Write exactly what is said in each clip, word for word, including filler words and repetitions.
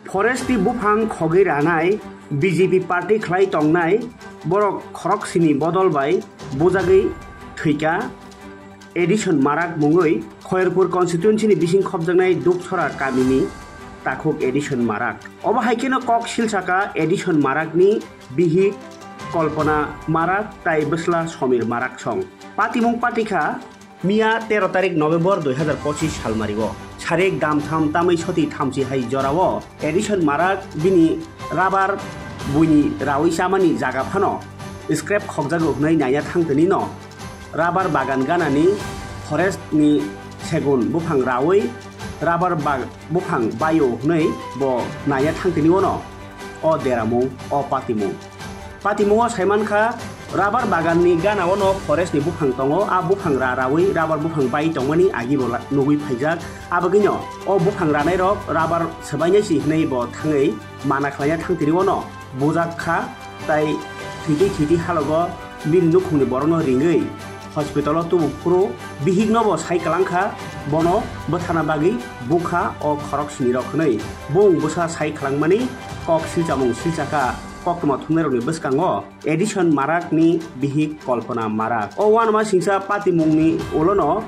Forest ni buphang khogwi ranai B J P party khlai tongnai borok khoroksini bodol bai bujagwi thwikha Edison Marak mungwi Khairpur constituency ni bising khopjaknai Dupsora kamini takhuk Edison Marak. Obo hai kheno kok silsaka Edison Marak ni bihik Kalpana Marak tai bwsla Somir Marak song. Patimung patikha miya tero tarik November dui hazar pochis salmario. Sarik damtham tamwi soti thamchi hai jorao Edison Marak bini rabar buini rawi chamani jaga phano scrap khokjago hwnwi naina thangtini no. Rabar bagan ganani forest ni segun buphang rawi rabar bag-, buphang baio hwnwi bo naina thangtini ono o deramung, o patimung. Patimungo saimankha rabar bagan ni gana ono forest ni buphang tongo, a buphang ra rawi rabar buphang bai tongmani agi bo la-, nugwi phaijak. Abagwino o buphang ranai rok rabar swbainai si hwnwi bo thangwi mana khlaina thangtini ono bujak kha, tai thwitwi thwitwi halogo bini nukhungni borokno ringwi hospital o tubu phuru bihikno bo sai kwlang kha, bono bwtharna bagwi bukha o khorok sini rok hwnwi bung bwsa sai khwlangmani kok silchamung silchakha koktwma thumnairokni bwskango Edison Marak ni bihik Kalpana Marak. O uanama singsa patimungni ulono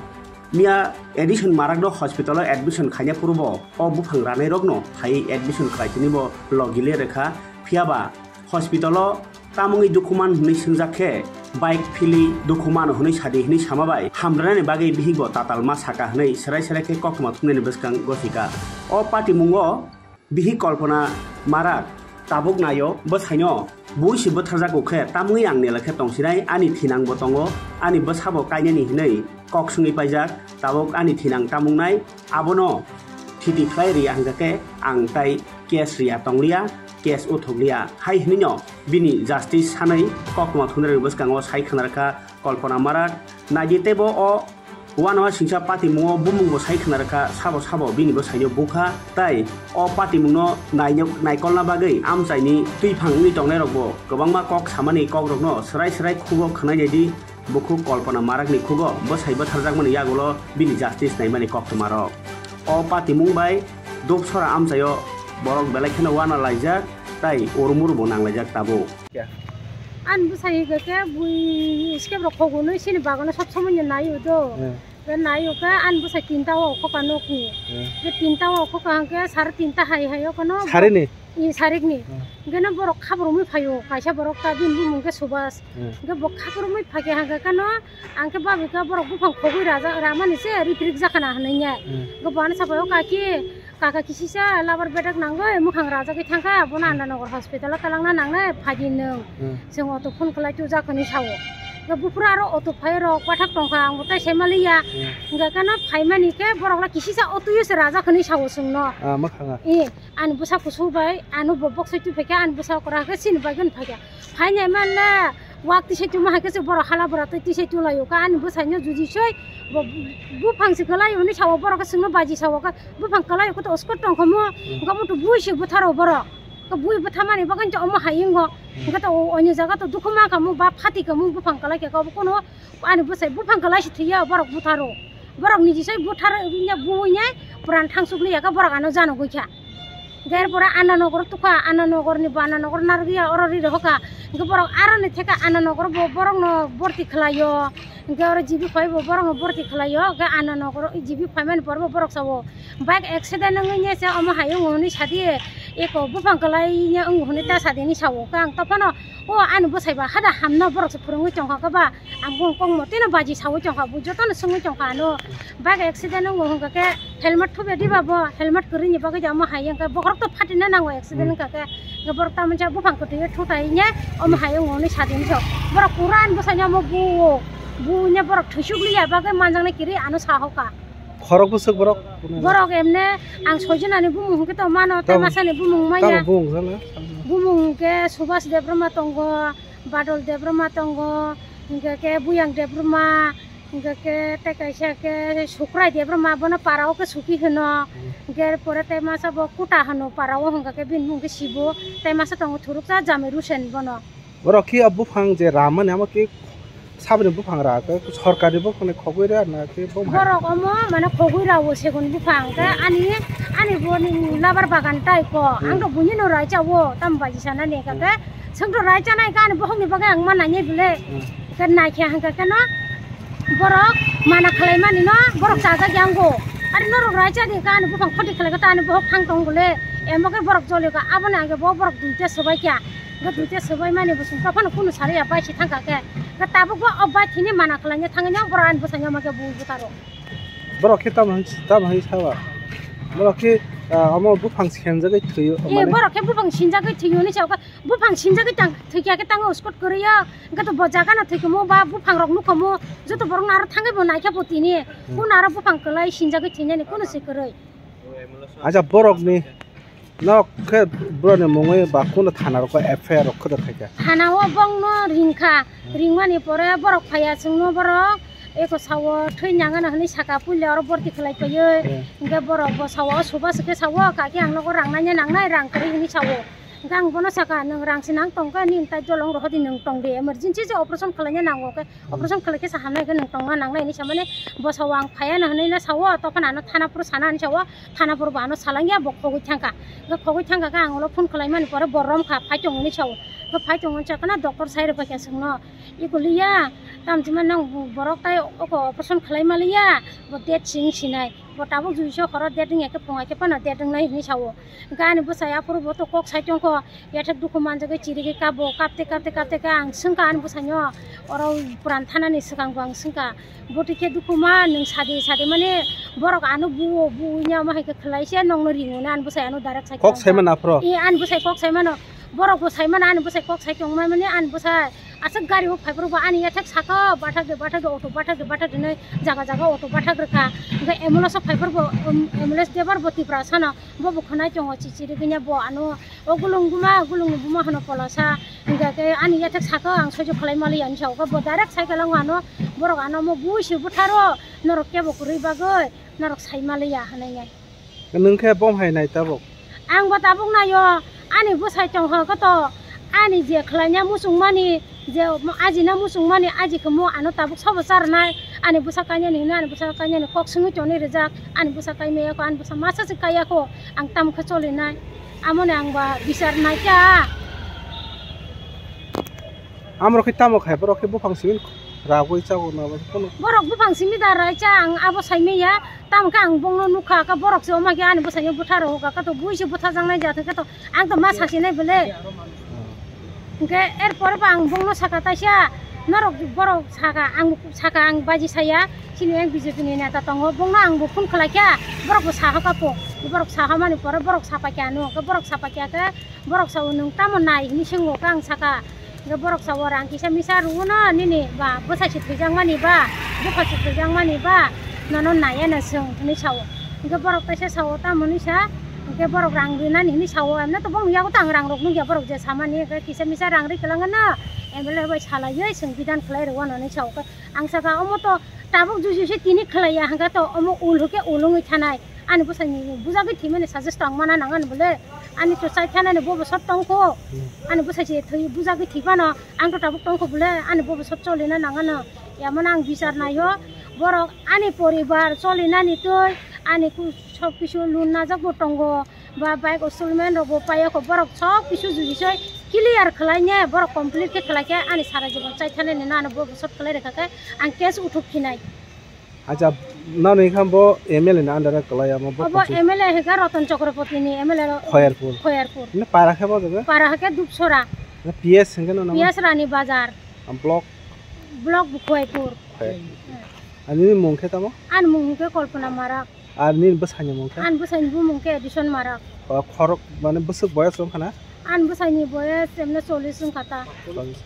miya Edison Marak no hospital o admission khaina phurubo o buphang ranai rokno phaiwi admission khlai tini bo logi le rwkha. Phiyaba hospital o tamungwi dukhu man hwnwi swngjak khe, bike philwi dukhu mano hwnwi sadi hwnwi sama bai hamrwnani bagwi bihik bo tatal ma saka hwnwi serai serai khe koktwma thumnaini bwskang gosi kha. O patimungo bihik Kalpana Marak tabuk naio bwsaino bui se bwtharjago khe tamungwi ang nela khe tongsinai, ani thinang bo tongo, ani bwsa bo kainani hwnwi kok swngwi paijak, tabuk ani thinang tamungnai, abono thiti khlai rwya hwnkha khe ang tai case rwya tongliya, case uthokliya hai hwnwino bini justice sanwi koktwma thumnairokni bwskango sai khwna rwkha Kalpana Marak. Naidi teibo o uanama singsa patimungo bumungbo sai khwna rwkha, sabo sabo bini bwsaino bukha, tai o patimungno naino-, naikolna bagwi amchaini twiphang wngwi tongnairokbo kwbangma kok samani kokrokno swrai swrai khugo khwnai naidi. Bukhuk Kalpana Marakni khugo bwsai bwtharjakmani yagulo bini justice naimani koktwmarok. O patimung bai Dupsora amchaio borok belai kheno uana laijak tai urumuru bo nanglaijak tabuk. Ani bwsai hinkhe khe bui skep rok khogo nwi sini bagano sob somoi no nai o do. Hmm. Khe nai o khe ani bwsai tinta o okho ka nokni. Hmm. Khe tinta o okho ka hwnkhe sare tinta hai hai o kheno. Sare ni? I sarik ni. Hmm. Hwnkhe no borok khabrumwi phaio, kaisa borok ta bini bumung khe Subas. Hmm. Hwnkhe bo khabrumwi phaikhe hwnkhe kheno ang khe babika borok buphang khogwi raja ramani se rik rik jakhana hwnwi ya. Hmm. Hwnkhe bo ano sapai o kaki, kaka kisisa labar bedek nangwi mwkhang rajagwi thangkha, bono Anda Nagar hospital o twlangna nangnai phaidi nwng. Hmm. Chwng auto phone khlai tubujak hwnwi sao. Hwnkhe buphuru aro auto phai rok pathak tongkha, ang bo tai sai maliya. Hmm. Hwnkhe kheno phaimani khe borok la kisisa auto yo se rajak hwnwi sao chwngno. Ah, mwkhanga. I, ani bwsa kusu bai, ano bo boksai twi phaikha, ani bwsa okra khe chini bagwi phaikha. Phainai manle, wak tisai tuma hai khe se borok hala bora twi tisai tulaio kha, ani bwsaino juji soi, bo, buphang se kwlai hwnwi sao, borok khe chwngno baji sao kha, buphang kwlai khe to uskot tongkha mo, hmm, hwnkhe mutu bui se bwtharo borok. Khe bui bwthamani bagwi to omo hai wngo. Hmm. Hwnkhe to o, oini jaga to dukhu ma kha mo, ba phati kha mo, buphang kwlai khe kha, obo kono ani bwsai buphang kwlai se thwiya, borok bwtharo. Borok niji sai buthar, buine pran thangsuk liya kha, borok ano jano gwi kha. Hwnkhe er pore Anna Nagar tukha, Anna Nagar ni bo Anna Nagar narwkya, oro ri rohor kha. Hwnkhe borok aro ni theka Anna Nagar bo borok no borti khlaio. Hwnkhe oro G B phai bo borok no borti khlaio. Hwnkhe Anna Nagar G B phaimani pore bo borok sao, bike accident wngwi se omo hai wngo hwnwi sadi, eko buphang kwlai wngo hwnwi ta sadi hinwi sao. Hwnkhe ang tophano, o ani bwsai ba hada hamno borok se phwrwngwi tongkha khe ba. Ang bung kok motino baji sawi tongkha, bo jotono swngwi tongkha ano. Bike accident wngo hwnkha khe helmet thubya diba bo, helmet kwrwini bagwi je omo hai wngkha, bokhorok to phatina nango accident, hmm, wngkha khe. Hwnkhe borok tamoni sa buphang kwtwi thutai ne omo hai wngo hwnwi sadini sok. Borok pura ani bwsaino omo buo, buine borok thwisuk liya bagwi manjaknai kwrwi ano sahoka. Khorok bwswk borok? Borok emne ang soijonani bumung hwnkhe to mano, tei masani bumung manya. Tamo bumung sana? Bumung hwnkhe Subhas Debbarma tongo, Badol Debbarma tongo, hwnkhe khe Buyang Debbarma, hwnkhe khe tei kaisa khe Sukrai Debbarma, bono para o khe Suki hwno. Hmm. Hwnkhe pore tei masa bo Kuta hwno para o, hwnkhe khe bini bumung khe Sibo, tei masa tongo Thuruksa Jamir Hussain bono. Borok khe o buphang je ramani amo khe saboni buphang ra khe sorkarni buphangni khogwi ra na khe bo hai? Borok omo mane khogwi ra o segun buphang khe ani, ani Ani bo ni labar bagan tai ko. Hmm. Ang to buini no rai cha wo, tam baji sana ne ka ke. Hmm. Seng to rai cha nai ka ani bohok ni bagai ang ma nai bile. Hmm. Ke nai khe hang ka ke no. Borok mana khlai mani no, borok cha ja yang go. Ari norok rai cha di ka ani buphang khoti khlai ka ta ani bohok thang tong bile. Emo ke borok joli ka abo ni ang ke bo borok dui te sobai kya. Ga dui te sobai mani bo sung ka phano kunu sari ya bai si thang ka ke. Ga tabuk bo o bai thini mana khlai ne thang ne borok ani bwsai no ma ke bu bu taro. Borok khe tamo hinwi, tamo hinwi saba? Borok khe, ah, omo buphang senjagwi thwio, eh, mane? Borok khe buphang sinjagwi thwio hinwi sa, buphang sinjagwi tang, thwikya khe tango uskot kwrwio, hwnkhe to bo jaga no thwikhumo ba buphang rok nukhumo, joto borok no aro thangwi bo naikha bo tini, hmm, kunu aro buphang kwlai sinjagwi thwinani kunu se kwrwi. Acha borok ni Nok khe borokni mungwi ba kunu thana rok F I R rok khe da khaikha? Thana o bongno ringkha, ringmani pore borok phaiya chwngno borok eko sao thwi nangano hinwi saka puila oro borti khlai paiwi, eh, hwnkhe borok bo sao o suba swkhe sao kaki ang nogo rang nanya nangnai rang kwrwi hinwi sao, hwnkhe ang bono saka nwng rang se nang tongkha nini tai jolong rohordi nwng tongdi emergency se operation khlaina nango khe. Operation khlai khe sa hamnai khe nwng tongna nangnai hinwi samani bwsao ang phaiya no hinwi no sao, tokhe ano thana phuru sana hinwi sao, thana phuru bo ano salangya bo khogwi thangkha. Hwnkhe khogwi thangkha khe ang ulo phone khlai mani pore bo romkha phai tongo hinwi sao. Hwnkhe phai tongo hinwi sakhe no doctor sai rwphaikha chwngno, "Iko liya, tamo chima nang borok tai oko operation khlai maliya, bo date sing sinai." Bo tabuk juiso horo date wngya khe phunga khe phano date wngnai hinwi sao. Hwnkhe ani bwsai aphuru bo to kok sai tongkho, yathek dukhu manjagwi chirigwi kabo, kapte kapte kapte khe ang swngkha ani bwsaino, oro pran thanani swkang bo ang swngkha. Bwtwi khe dukhu ma nwng sadi sadi mani borok ano buo buo nya ma hai khe khlai se nokno ringo na ani bwsai ano direct sai kok tongkha. Saimano aphuru? E ani bwsai kok saimano, borok bo saimano ani bwsai kok sai tongma mani ani bwsai Aswk gari o phaiphuru bo ani yathek saka bathak de bathak de auto bathak de bathak de hinwi jaga jaga auto bathak rwkha. Hwnkhe ambulance o phaiphuru bo, um, ambulance driver bo Tiprasa no bo bo khwnai tongo chichirigwi no bo ano o gulung buma gulung ni buma hwno Polasa. Hwnkhe khe ani yathek saka ang soijo khlai maliya hinwi sa o bo direct cycle o ano borok ano omo bui se butharo norok kebo kwrwi bagwi norok sai maliya hinwi. Nwng khe bom hai nai tabuk? Ang bo tabuk naio, ani bwsai tong hwnkhe to, ani je khlaina muchungmani, je ajina muchungmani, aji khe mo ano tabuk sabo charnai, ani bwsa kainani hino, ani bwsa kainani kok swngwi tongni rijak, ani bwsa kaimaya kho, ani bwsa masa se kaiya kho, ang tamo khe cholinai, amoni ang ba bichar naikha. Amrok khe tamo khai, borok khe buphang simi ragwi chago na ba kheno. Borok buphang simi da rai cha ang abo sai maya, tamo khe ang bongno nukha, khe borok se oma khe ani bwsai no butha rw kha, khe to bui se butha jang nai ja thang khe to ang to ma sa sinai bole. Hwnkhe er pore bo ang bongno saka taisa, norok borok saka ang saka ang baji saya, chini yang B J P ni neta tongo, bongno ang bo phone khlai kha, borok bo saha kha po, borok saha mani pore borok sapa kha ano, khe borok sapa kha khe, Borok sao, "Nwng tamo nai?" hinwi swngo khe ang saka. Hwnkhe borok sao, "Rang kisa misa rwno nini ba bwsai se thwijakmani ba, bupha se thwijakmani ba, nono naiya no chwng," hinwi sao. Hwnkhe borok kaisa sao, "Tamo hinwi sa?" Hwnkhe borok rang rinani hinwi sao, emno to bongni yago to ang rang rok nukya, borok je samani, hwnkhe kisa misa rang ri kwlangano, M L A bai salaiwi chwng bidan khlai rwano hinwi sao. Ang saka, "Omo to tabuk juju se tini khlaiya," hwnkhe to omo ul hwnkhe ul wngwi thanai. Ani bwsai ni bujagwi thwimani suggest tong mana nang ani bole. Ani to chai thanani bo bwswk tongkho. Hmm. Ani bwsai se thwi bujagwi thwi phano ang to tabuk tongkho bole. Ani bo bwswk cholina nang ano. Yamano ang bichar naio. Borok ani poribar cholinani twi ani ku-, sob kisu loan najak bo tongo. Ba bike installment rok bo paiya kho. Borok sob kisu juji soi clear khlai ne. Borok complete khe khlai khe ani sara jibon chai thanani no ano bo bwswk khlai rwkha khe ang case uthuk phinai. Acha, nani khan bo M L A ni under o kwlai amo bo Obo kochi? M L A hwnkhe Ratan Chakraborty ni M L A ro-, Khoyarpur. Khoyarpur. Ne para khe bo jaga? Para hwnkhe Dupsora. Ne P S hwnkhe no namo? P S Rani Bazar. Am block? Block bo Khoyarpur. Khoyarpur. Hmm. Ani ni mung khe tamo? Ani mung hwnkhe Kalpana Marak. Ar nini bwsai ni mung khe? Ani bwsai ni bumung khe Edison Marak. O, khorok, mane, bwswk boyas wng khana? Ani bwsai ni boyas emne chollish wng kha ta. Chollish.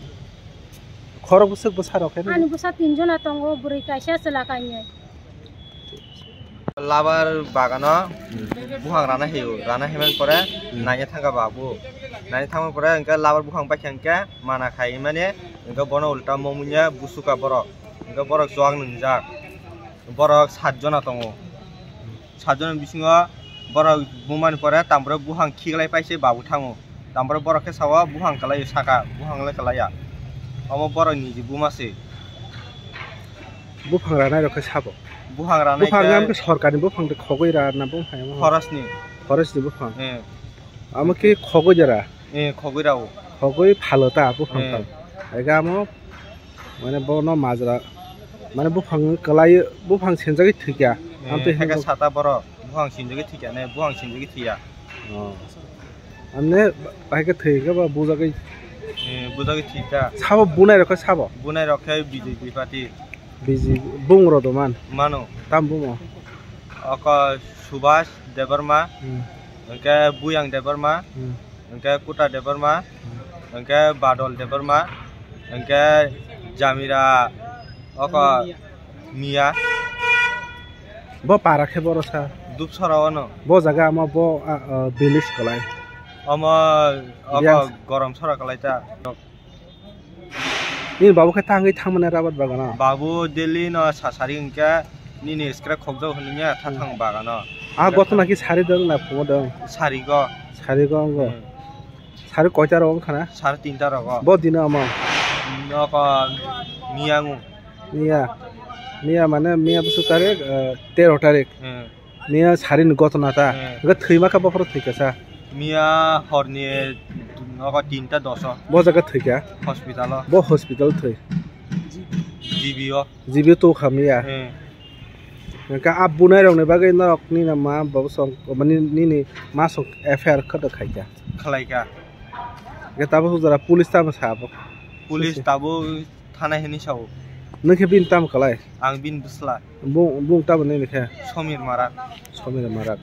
Khorok bwswk bwsa rok khe? Ani bwsa tin jona tongo, bwrwi kaisa, chwla kainwi. Labar bagano buphang rana hiyo, rana himani pore hmm, naina thangkha babu. Naina thangmani pore hwnkhe labar buphang baikha hwnkhe mana khai mani, hwnkhe bono ulta momunya busuka borok. Hwnkhe borok chuak nwngjak. Borok sat jona tongo. Sat jona bisingo borok bumani pore tamborok buphang khiklai paise babu thango. Tamborok borok khe sao buphang kwlaio saka, buphang le kwlaiya. Omo borok niji buma se. Buphang ranai rok khe sabo? Buphang ranai buphang khe nam khe sorkarni buphang de khogoi ra na buphang ya? Khorosni. Forest ni buphang. Eh. Amo khe khogwi jora. Eh, khogwi rao. Khogwi phalo ta buphang Eh. phang. Ega amo mane bono majra mane buphang kwlai buphang senjagwi thwikya. Eh, Amtwi heka hinwi sata borok. Buphang sinjagwi thwikya ne, buphang sinjagwi thwikya. Oh. Amne bahai khe thwi khe ba bujagwi. Eh, bujagwi thwikya. Sabo bunai rok khe sabo. Bunai rok khe B J P party. B J P bung rok do man. Mano. Tam bumo. Oko Subhas Debbarma, Hmm. hwnkhe Buyang Debbarma, Hmm. hwnkhe Kuta Debbarma, Hmm. hwnkhe Badol Debbarma, hwnkhe Jamira oko Miya. Bo para khe boro sa. Dupsora ono. Bo jaga ama bo, a, a, village kwlai. Omo oko Biyang. Gorom sora kwlai ta. Nini babu khe tangwi thangmani rabar bagano? Babu daily no sasari hwnkhe nini scrap khokjak hwnwi ya tha Hmm. thang bagano. Ah, gotona ki sari dong na phumo dong? Sari go. Sari go ongo. Hmm. Sari koita rogo wngkha na? Sari tinta rogo. Bo dino amo? Noko miya ngu. Miya. Miya mane miya busu tarik, eh, tero tarik. Hmm. Miya sari ni gotona ta. Hmm. Ga thwi ma kha bophoro thwi kha sa. Miya horni nogo tinta doso. Bo jaga thwi kha? Hospital o. Bo hospital thwi. G B o. G B o to kha miya. Hmm. Hwnkhe a bunai rok ni bagwi norok nini ma babu song mani nini ma song F I R kha da khai kha. Khlai kha. Hwnkhe tabuk jora police tamo sa bo. Police Sisi. Tabuk thana hini sao. Nung khe bini tamo kwlai? Ang bini bwsla. Bung, bung tamo nini khe? Somir Marak. Somir Marak.